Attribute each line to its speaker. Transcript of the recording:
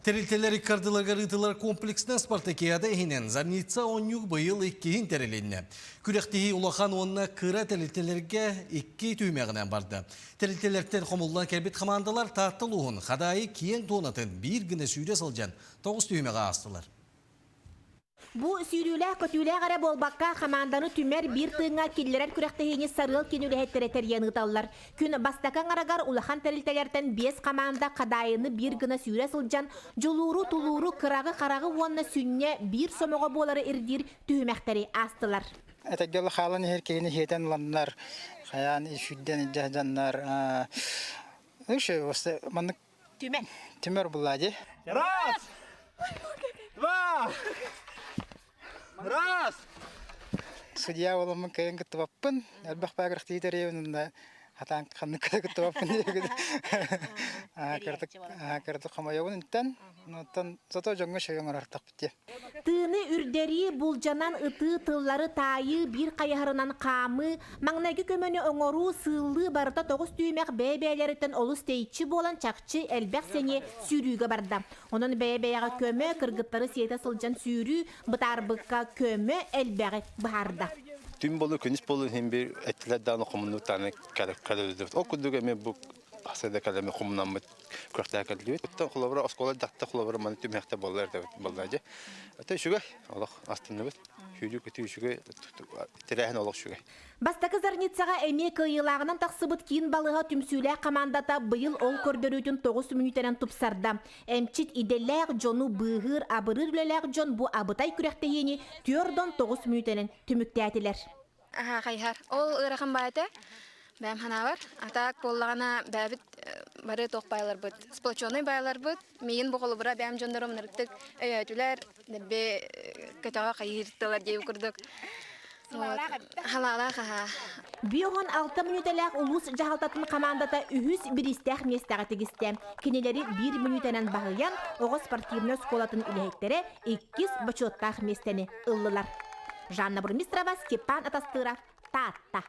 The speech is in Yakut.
Speaker 1: Тэрилтэлэр иккардыларыгар ыытыллар комплекснай спартакиада иһинэн Зарница оонньуу быйыл иккиһин тэрилиннэ. Күрэхтэһии улахан уонна кыра тэрилтэлэргэ икки түһүмэҕинэн барда. Тэрилтэлэртэн хомуллан кэлбит хамаандалар Таатта улууһун Хадаайы киэҥ туонатын биир гына сүүрэ сылдьан тоҕус түһүмэҕи аастылар.
Speaker 2: Бу сүүрүүлээх-көтүүлээх эрэ буолбакка, хамаанданы түмэр, биир тыыҥҥа киллэрэр күрэхтэһиини Сарыал киин үлэһиттэрэ тэрийэн ыыталлар. Күн бастакы аҥарыгар улахан тэрилтэлэртэн биэс хамаанда Хадаайыны биир гына сүүрэ сылдьан, дьулууру, тулууру, кыраҕы-хараҕы уонна сүнньэ биир сомоҕо буолары ирдиир түһүмэхтэри аастылар.
Speaker 3: Этэргэ хаалан иһэр киһини сиэтэн ыланнар, хайаан сүүрдэн илдьэ сылдьаннар, маннык
Speaker 2: Түмэр.
Speaker 3: Түмэр булла дии.
Speaker 4: Раз! Два! Раз!
Speaker 3: Судья буоламмын кыайан кыттыбаппын. Элбэх баагырахтыы тэрийэбин уонна хатаан ханнык да кыттыбаппын диэбит. Кырдык хомойобун интэн. Оттон зато дьоҥҥо шөйө оҥорортохпут дии.
Speaker 2: Тыыны үрдэрии, булдьанан ытыы, тыллары таайыы, биир хайыһарынан хаамыы, маҥнайгы көмөнү оҥоруу, сыыллыы барыта тоҕус түһүмэх бэйэ-бэйэлэриттэн олус тэйиччи буолан чахчы элбэх сэниэ сүүрүүгэ барда. Онон бэйэ-бэйэҕэ көмө, кыргыттары сиэтэ сылдьан сүүрүү, бытаарбыкка көмө элбэҕи быһаарда.
Speaker 5: Түн болу, күнүс болу иһин бир эттилер дааны хомуннуктааны кэлэбит. Ол курдук эми бу асада кэлэми хомунаммыт күрэхтэһэ кэллибит. Оттон холобура оскуола дьахта холобура маны түмэхтэ буолла эрдэ буолла дьэ. Ата үчүгэй олох астынныбыт. Сүүрүү көтүү үчүгэй тэрээһин олох үчүгэй.
Speaker 2: Бастакы Зарницаҕа эмиэ кыайыылааҕынан тахсыбыт киин балыыһа түмсүүлээх хамаандата быйыл ол көрдөрүүтүн тоҕус мүнүүтэнэн тупсарда. Эмчит идэлээх дьону быыһыыр, абырыыр үлэлээх дьон бу абытай күрэхтэһиини 49 мүнүүтэнэн түмүктээтилэр.
Speaker 6: Аха, хайыһар. Ол ыарахан баа этэ. Бэйэм санаабар. А так буоллаҕына бэйэбит бары туох баайларбыт, сплоченный баайларбыт. Миигин бу холобура бэйэм дьоннорум ынырыктык өйөөтүлэр, дэлби көтөҕө хайыһыыртылар диэбит курдук. Халаалаах аха.
Speaker 2: 56 мүнүүтэлээх улуус дьаһалтатын хамаандата үһүс бириистээх миэстэҕэ тигистэ. Кинилэри биир мүнүүтэнэн баһыйан, оҕо спортивнай оскуолатын үлэһиттэрэ иккис бочуоттаах миэстэни ыллылар. Жанна Бурмистрова, Степан Атастыров, Таатта.